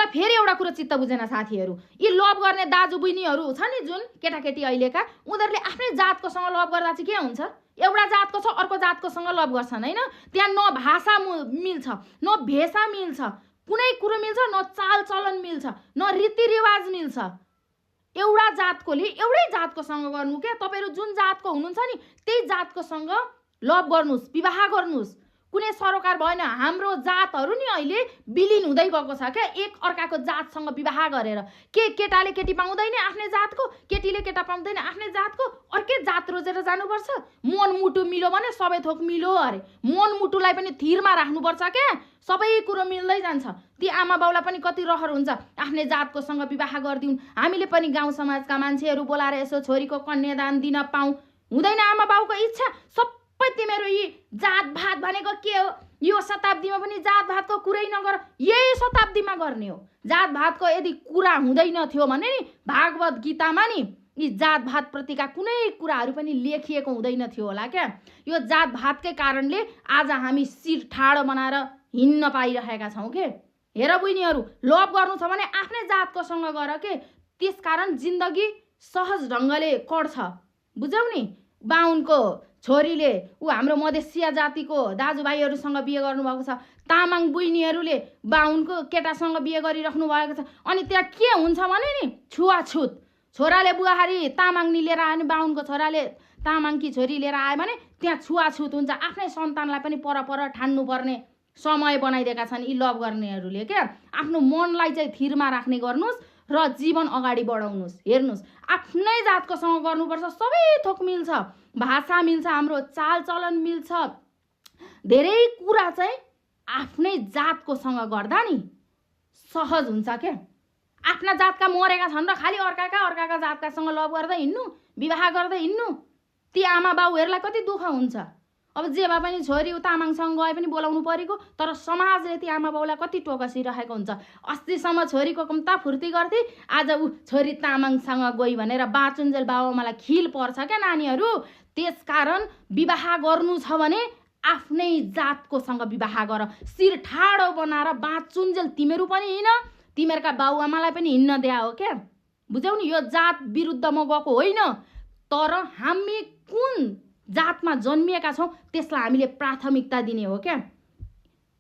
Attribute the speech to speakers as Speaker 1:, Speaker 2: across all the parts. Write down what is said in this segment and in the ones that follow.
Speaker 1: फेरि एउटा कुरा चित्त बुझेन साथीहरू, यी लभ गर्ने दाजु बहिनीहरू छ नि जुन केटाकेटी अहिलेका, उनीहरूले आफ्नै जातकोसँग लभ गर्दा चाहिँ के हुन्छ? एउटा जातको छ अर्को जातकोसँग लभ गर्छन् हैन? त्यहाँ न भाषा मिल्छ, न भेषा मिल्छ, कुनै कुरो मिल्छ, न चाल चलन मिल्छ, न रीतिरिवाज मिल्छ। एउटा जातकोले एउटै जातकोसँग गर्नु के? तपाईहरु जुन जातको हुनुहुन्छ नि त्यही जातकोसँग लभ गर्नुस्, विवाह गर्नुस्। कुनै सरोकार भएन। हाम्रो जातहरु नि अहिले विलीन हुँदै गएको छ के? एक अर्काको जातसँग विवाह गरेर। के केटाले केटी पाउँदैन आफ्नै जातको, केटीले केटा पाउँदैन आफ्नै जातको, अर्कै जात रोजेर जानुपर्छ? मनमुटु मिल्यो भने सबै थोक मिल्यो अरे। मनमुटुलाई पनि थिरमा राख्नुपर्छ के? सबै कुरो मिल्दै जान्छ। ती आमा बाउलाई पनि कति रहर हुन्छ आफ्नै जातकोसँग विवाह गरिदिउन्, हामीले पनि गाउँ समाजका मान्छेहरू बोलाएर यसो छोरीको कन्यादान दिन पाऊँ। हुँदैन आमा बाउको इच्छा? सबै तिमीहरू यी जात भात भनेको के हो? यो शताब्दीमा पनि जात भातको कुरै नगर, यही शताब्दीमा गर्ने हो। जात भातको यदि कुरा हुँदैन थियो भने नि भागवत गीतामा नि यी जात भात प्रतिका कुनै कुराहरू पनि लेखिएको हुँदैन थियो होला क्या? यो जात भातकै कारणले आज हामी शिर ठाडो बनाएर हिँड्न पाइरहेका छौँ के? हेर बहिनीहरू, लभ गर्नु छ भने आफ्नै जातकोसँग गर के? त्यसकारण जिन्दगी सहज ढङ्गले कट्छ। बुझ्यौ नि? बाहुनको छोरीले हाम्रो मधेसिया जातिको दाजुभाइहरूसँग बिहे गर्नुभएको छ, तामाङ बहिनीहरूले बाहुनको केटासँग बिहे गरिराख्नु भएको छ। अनि त्यहाँ के हुन्छ भने नि छुवाछुत। छोराले बुहारी तामाङनी लिएर आयो भने बाहुनको छोराले तामाङकी छोरी लिएर आयो भने त्यहाँ छुवाछुत हुन्छ। आफ्नै सन्तानलाई पनि पर ठान्नुपर्ने समय बनाइदिएका छन् यी लभ गर्नेहरूले क्या? आफ्नो मनलाई चाहिँ थिरमा राख्ने गर्नुस् र जीवन अगाडि बढाउनुस्। हेर्नुस्, आफ्नै जातकोसँग गर्नुपर्छ, सबै थोक मिल्छ, भाषा मिल्छ, हाम्रो चालचलन मिल्छ। धेरै कुरा चाहिँ आफ्नै जातकोसँग गर्दा नि सहज हुन्छ क्या? आफ्ना जातका मरेका छन् र खालि अर्काका जातकासँग लभ गर्दै हिँड्नु, विवाह गर्दै हिँड्नु, ती आमा बाउहरूलाई कति दुःख हुन्छ। अब जे भए पनि छोरी तामाङसँग गए पनि बोलाउनु परेको, तर समाजले ती आमा बाउलाई कति टोकसिरहेको हुन्छ। अस्तिसम्म छोरीको कम्ता फुर्ती गर्थे, आज ऊ छोरी तामाङसँग गई भनेर बाँचुन्जेल बाबुआमालाई खिल पर्छ क्या नानीहरू? त्यसकारण विवाह गर्नु छ भने आफ्नै जातकोसँग विवाह गर, शिर ठाडो बनाएर बाँचुन्जेल तिमीहरू पनि हिँड, तिमीहरूका बाबुआमालाई पनि हिँड्न दिया हो क्या? बुझ्यौ नि? यो जात विरुद्ध म गएको होइन, तर हामी कुन जातमा जन्मिएका छौँ त्यसलाई हामीले प्राथमिकता दिने हो क्या?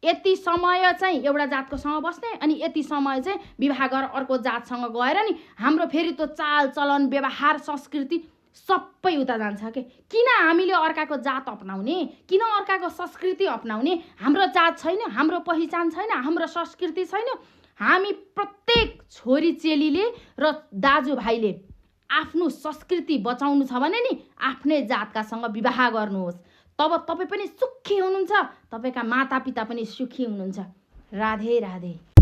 Speaker 1: यति समय चाहिँ एउटा जातकोसँग बस्ने, अनि यति समय चाहिँ विवाह गरेर अर्को जातसँग गएर नि हाम्रो फेरि त्यो चाल चलन व्यवहार संस्कृति सबै उता जान्छ के? किन हामीले अर्काको जात अपनाउने? किन अर्काको संस्कृति अपनाउने? हाम्रो जात छैन, हाम्रो पहिचान छैन, हाम्रो संस्कृति छैन। हामी प्रत्येक छोरी चेलीले र दाजुभाइले आफ्नो संस्कृति बचाउनु छ भने नि आफ्नै जातकासँग विवाह गर्नुहोस्। तब तपाईँ पनि सुखी हुनुहुन्छ, तपाईँका मातापिता पनि सुखी हुनुहुन्छ। राधे राधे।